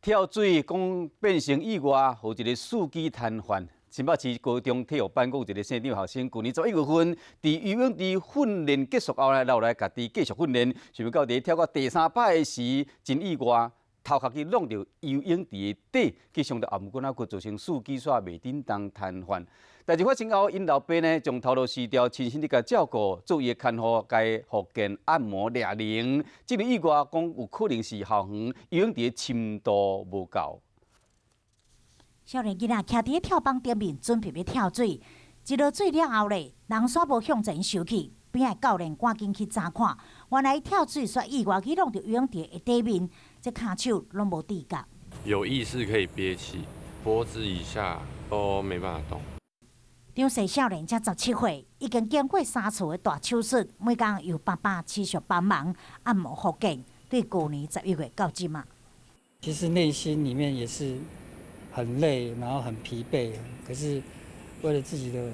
跳水講變成意外，予一个四肢癱瘓。新北市高中體育班閣有一个姓張學生，舊年11月份，佇游泳池訓練結束後呢，留來家己繼續訓練，想欲到佇跳到第三擺的時，真意外，頭殼去挵著游泳池的底，去傷著頷頸仔骨，造成四肢煞袂振動癱瘓。代誌發生後，𪜶老爸呢將頭路辭掉，親身佇共照顧，做伊的看護，共伊復健按摩掠鈴。這个意外講有可能是校園游泳池的深度無夠。少年囡仔徛佇咧跳板頂面，準備欲跳水。一落水了後咧，人煞無向前收去，邊仔教練趕緊去查看。原來跳水煞意外去挵著游泳池的底面，這跤手攏無知覺。有意識可以憋氣，脖子以下都沒辦法動。張姓少年才17歲，已經經過三次的大手術，每工由爸爸持續幫忙按摩復健，對舊年11月到這馬。其實內心裡面也是很累，然後很疲憊，可是為了自己的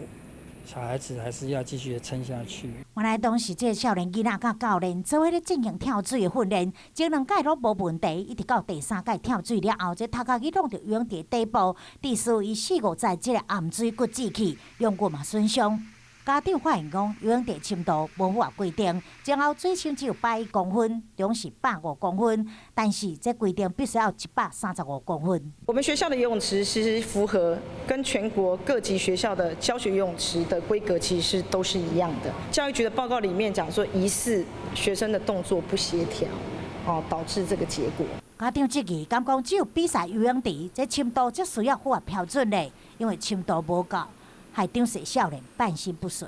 小孩子，還是要繼續的撐下去。原來當時這个少年囡仔佮教練做伙咧進行跳水的訓練，前兩屆攏無問題，一直到第三屆跳水了後，這頭殼去挵著游泳池底部，致使伊四五在這个頷椎骨折去，軟骨嘛損傷。家長發現講，游泳池深度無符合規定，前後水深只有110公分，總是150公分，但是這規定必須要135公分。我們學校的游泳池其實符合跟全國各級學校的教學游泳池的規格，其實都是一樣的。教育局的報告裡面講說，疑似學生的動作不協調，哦，導致這個結果。家長質疑，敢講只有比賽游泳池，這深度才需要符合標準咧，因為深度無夠，害張姓少年半身不遂。